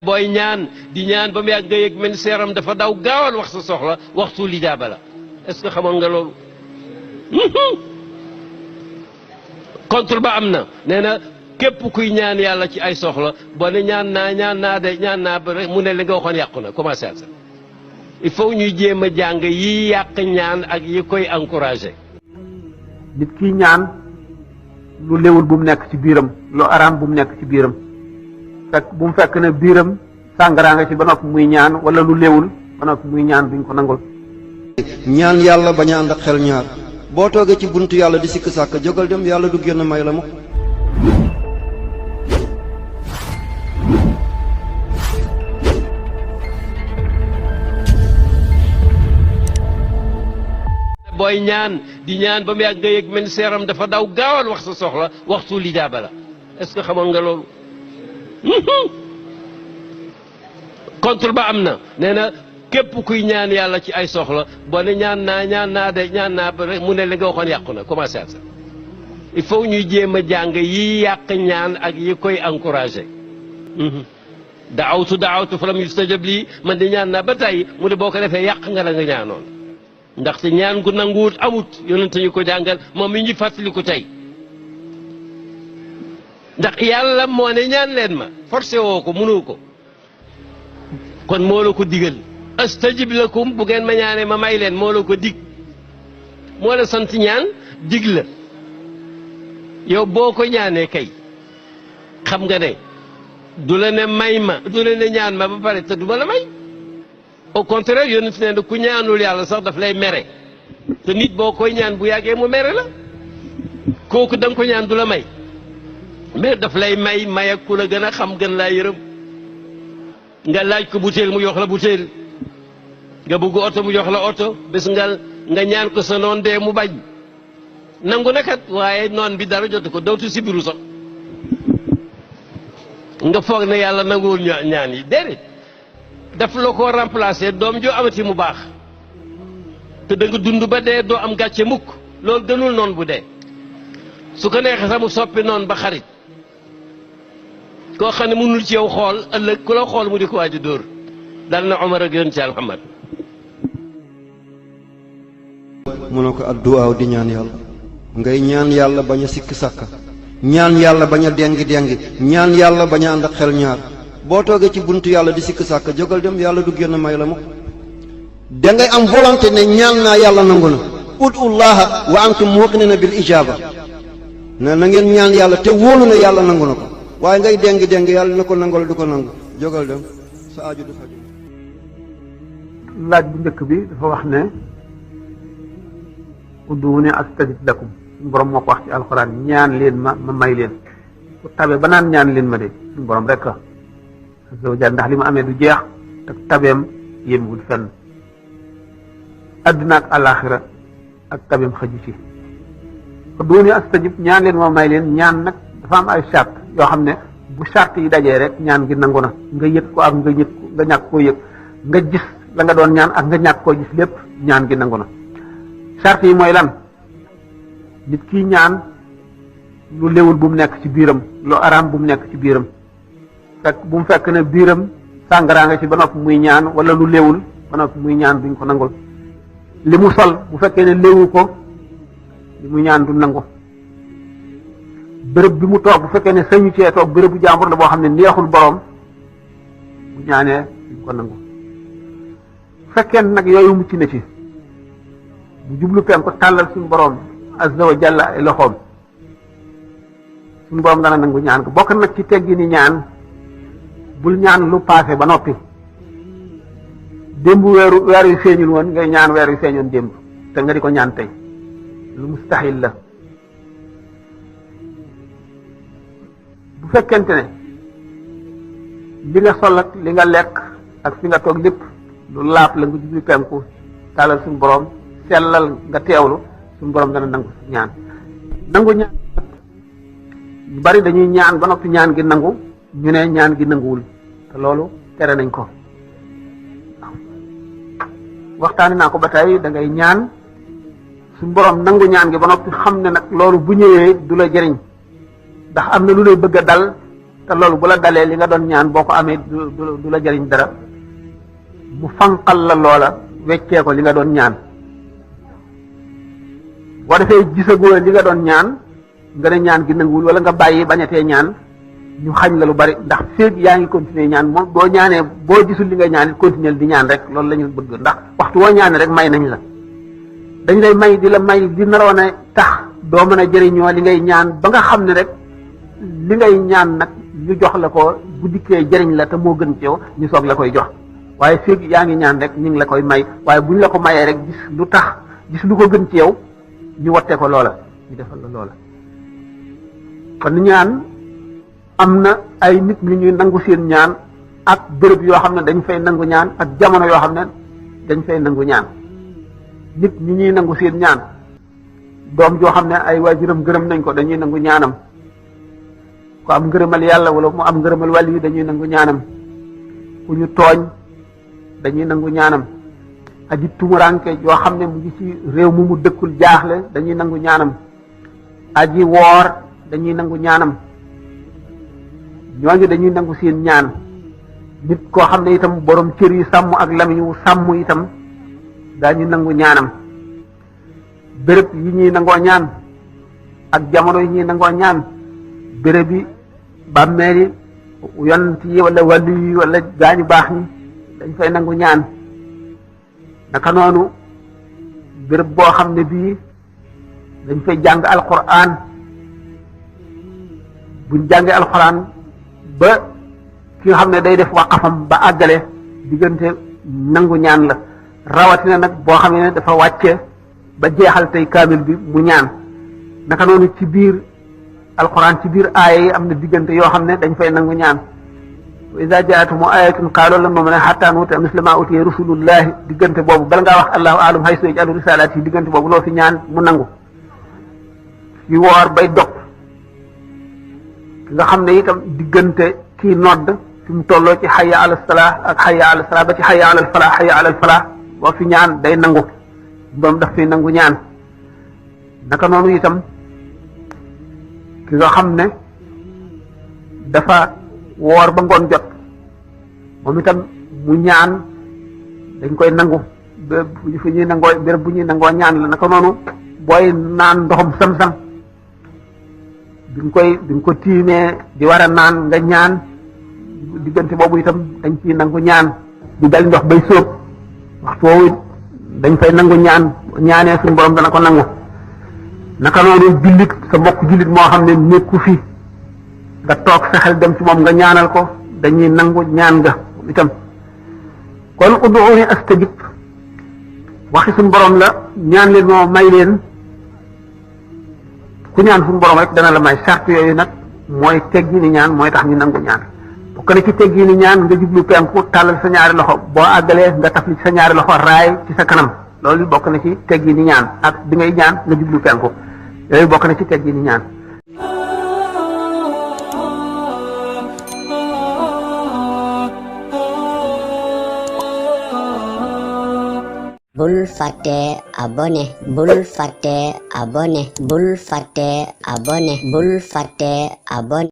booy ñaan di ñaan ba mu yàgg nga yëg men seeram dafa daw gaawal wax sa soxla waxtu lijaaba la est-ce que xamoon nga loolu contre ba am na nee na képp kuy ñaan yàlla ci ay soxla boo ne ñaan naa ba rek mu ne li nga waxoon yàqu na commencé at il faut ñuy jéem a jàng yi yàq ñaan ak yi koy encouragé. nit ki ñaan lu léwul bu mu nekk ci biiram lu araam bu mu nekk ci biiram bu mu fekk ne biiram sàngaraa nga ci ba noppi muy ñaan wala lu léwul ba noppi muy ñaan duñ ko nangul. ñaan yàlla bañ a ànd ak xel ñaar boo toogee ci buntu yàlla di sikk sàkk jógal dem yàlla du génn may la mu. booy ñaan di ñaan ba mu yàgg nga yëg men seeram dafa daw gaawal wax sa soxla waxtu lijaaba la est-ce que xamoon nga loolu contre ba am na nee na képp kuy ñaan yàlla ci ay soxla boo ne ñaan naa ba rek mu ne li nga waxoon yàqu na commencé at il faut ñuy jéem a jàng yi yàq ñaan ak yi koy encouragé daawtu falam yustajab lii man di ñaan naa ba tey mu ne boo ko defee yàq nga la nga ñaanoon ndaxte ñaan gu nanguwut amut yonent ñu ko jàngal moom mi ñu fàttali ko tey ndax yàlla moo ne ñaan leen ma forcé woo ko mënoo ko kon moo la ko digal astajib lakum bu ngeen ma ñaanee ma may leen moo la ko dig moo la sant ñaan dig la yow boo ko ñaanee kay xam nga ne du la ne may ma du la ne ñaan ma ba pare te du ma la may au contraire yonent ne ku ñaanul yàlla sax daf lay mere te nit boo koy ñaan bu yàggee mu mere la kooku da nga ko ñaan du la may mais daf lay may ak ku la gën a xam gën laa yërëm nga laaj ko butéel mu jox la butéel nga bëgg oto mu jox la oto bés nga ñaan ko sa noon dee mu bañ nangu na kat waaye noon bi dara jotu ko dootu sibiru sax nga foog ne yàlla nanguwul ñaan yi déedéet daf la ko remplacer doom joo amati mu baax te da nga dund ba dee doo am gàcce mukk loolu gënul noon bu dee su ko neexee sax mu soppi noon ba xarit koo xam ne mënul ci yow xool ëllëg ku la xool mu di ko waaj a dóor dal na Omar ak yonent Yàlla Muhammad mu ne ko adduwaaw di ñaan yàlla ngay ñaan yàlla bañ a sikk sàkka ñaan yàlla bañ a dengi ñaan yàlla bañ a ànd ak xel ñaar boo toogee ci buntu yàlla di sikk sàkk jógal dem yàlla du génn may la mu. da ngay am volonté ne ñaan naa yàlla nangu na udullaha wa antum muqinina bil ijaba na ngeen ñaan yàlla te wóolu na yàlla nangu na ko waaye ngay dengi yàlla na ko nangol du ko nangu jógal dem sa aaju du faju. laaj bu njëkk bi dafa wax ne ud'uuni astajib lakum suñu borom moo ko wax ci alxuraan ñaan leen ma may leen ku tabe ba naan ñaan leen ma de suñu borom rek azza wa jalla ndax li mu amee du jeex te tabeem yéemwul fenn adduna ak alaxira ak tabeem xëju ci ud'uuni astajib ñaan leen ma may leen ñaan nag dafa am ay charte yoo xam ne bu charte yi dajee rek ñaan gi nangu na nga yëg ko ak nga ñàkk koo yëg nga gis la nga doon ñaan ak nga ñàkk koo gis lépp ñaan gi nangu na charte yi mooy lan nit ki ñaan lu léwul bu mu nekk ci biiram lu araam bu mu nekk ci biiram bu mu fekk ne biiram sàngaraa nga ci ba noppi muy ñaan wala lu léwul ba noppi muy ñaan duñ ko nangul li mu sol bu fekkee ne léwu ko li mu ñaan du nangu bërëb bi mu toog bu fekkee ne sañu cee toog bërëb bu jàmbur la boo xam ne neexul boroom bu ñaanee duñ ko nangu bu fekkee nag yooyu mucc na ci bu jublu penku tàllal suñu boroom azza wa jalla ay loxoom suñu boroom dana nangu ñaan ko bokk nag ci teggi ni ñaan bul ñaan lu paase ba noppi démb weer yu feeñul woon ngay ñaan weer yu feeñoon démb te nga di ko ñaan tey lu mustahil la bu fekkente ne li nga sol ak li nga lekk ak fi nga toog lépp lu laab la nga jublu penku tàllal suñu boroom sellal nga teewlu suñu boroom dana nangu ñaan ñaan yu bari dañuy ñaan ba noppi ñaan gi nangu ñu ne ñaan gi nanguwul te loolu tere nañ ko waxtaani naa ko ba tey da ngay ñaan suñu boroom nangu ñaan gi ba noppi xam ne nag loolu bu ñëwee du la jëriñ ndax am na lu lay bëgg a dal te loolu bu la dalee li nga doon ñaan boo ko amee du la jariñ dara mu fanqal la loola weccee ko li nga doon ñaan boo defee gisagoo li nga doon ñaan nga ne ñaan gi nanguwul wala nga bàyyi bañatee ñaan ñu xañ la lu bari ndax feeg yaa ngi continuer ñaan moom boo ñaanee boo gisul li ngay ñaan continuer di ñaan rek loolu la ñu bëgg ndax waxtu woo ñaane rek may nañ la dañ lay may di la may di naroon a tax doo mën a jëriñoo li ngay ñaan ba nga xam ne rek li ngay ñaan nag ñu jox la ko bu dikkee jëriñ la te moo gën ci yow ñu soog la koy jox waaye feeg yaa ngi ñaan rek ñu ngi la koy may waaye buñ la ko mayee rek gis lu ko gën ci yow ñu watte ko loola ñu defal la loola kon ñaan am na ay nit ñu ñuy nangu seen ñaan ak béréb yoo xam ne dañ fay nangu ñaan ak jamono yoo xam ne dañ fay nangu ñaan nit ñi ñuy nangu seen ñaan doom joo xam ne ay waajuram gërëm nañ ko dañuy nangu ñaanam ku am ngërëmal yàlla wala mu am ngërëmal wàll yi dañuy nangu ñaanam ku ñu tooñ dañuy nangu ñaanam aji tumuranke yoo xam ne mu ngi ci réew mu dëkkul jaaxle dañuy nangu ñaanam aji woor dañuy nangu ñaanam ñooñu dañuy nangu seen ñaan nit koo xam ne itam borom cër yi sàmm ak lamiñ wu sàmm itam daañu nangu ñaanam béréb yi ñuy nangoo ñaan ak jamono yi ñuy nangoo ñaan béréb yi bàmmeel yi yonent yi wala wàllu yi wala gaañu baax ñi dañ fay nangu ñaan naka noonu béréb boo xam ne bii dañ fay jàng alquran buñ jàngee alquran ba ki nga xam ne day def waqafam ba àggale diggante nangu ñaan la rawatina nag boo xam ne dafa wàcce ba jeexal tey kaamil bi mu ñaan naka noonu ci biir alquran ci biir aaya yi am na diggante yoo xam ne dañ fay nangu ñaan wa iza jaatuhum ayatun qaalu lan nu'mina hattaa nu'ta misla maa utiya rusulullahi diggante boobu bala ngaa wax allahu a'lam haysu yaj'alu risalati yi diggante boobu loo fi ñaan mu nangu ci woor bay dog nga xam ne itam diggante kii nodd fi mu tolloo ci hayya ala salah ak hayya ala salah ba ci hayya ala falah hayya ala falah boo fi ñaan day nangu doom daf fi nangu ñaan naka noonu itam ki nga xam ne dafa woor ba ngoon jot moom itam mu ñaan dañ koy nangu fi ñuy nangoo béréb bu ñuy nangoo ñaan la naka noonu booy naan ndoxum sam-sam bi nga ko tiimee di war a naan nga ñaan diggante boobu itam dañ ciy nangu ñaan di dal ndox bay sóob waxtu woowu dañ fay nangu ñaan ñaanee suñu borom dana ko nangu naka noonu jullit sa mbokk jullit moo xam ne nekku fi nga toog sa xel dem ci moom nga ñaanal ko dañuy nangu ñaan nga itam kon ud'uuni astajib waxi suñu borom la ñaan leen moo may leen ku ñaan suñu borom rek dana la may charte yooyu nag mooy teggi ni ñaan mooy tax ñu nangu ñaan bokk na ci teggi ni ñaan nga jublu penku tàllal sa ñaari loxo boo àggalee nga tafli ci sa ñaari loxo raay ci sa kanam loolu bokk na ci teggi ni ñaan ak bi ngay ñaan nga jublu penku yooyu bokk na ci teggi ni ñaan bul fàtte abonné bul fàtte abonné bul fàtte abonné bul fàtte abonné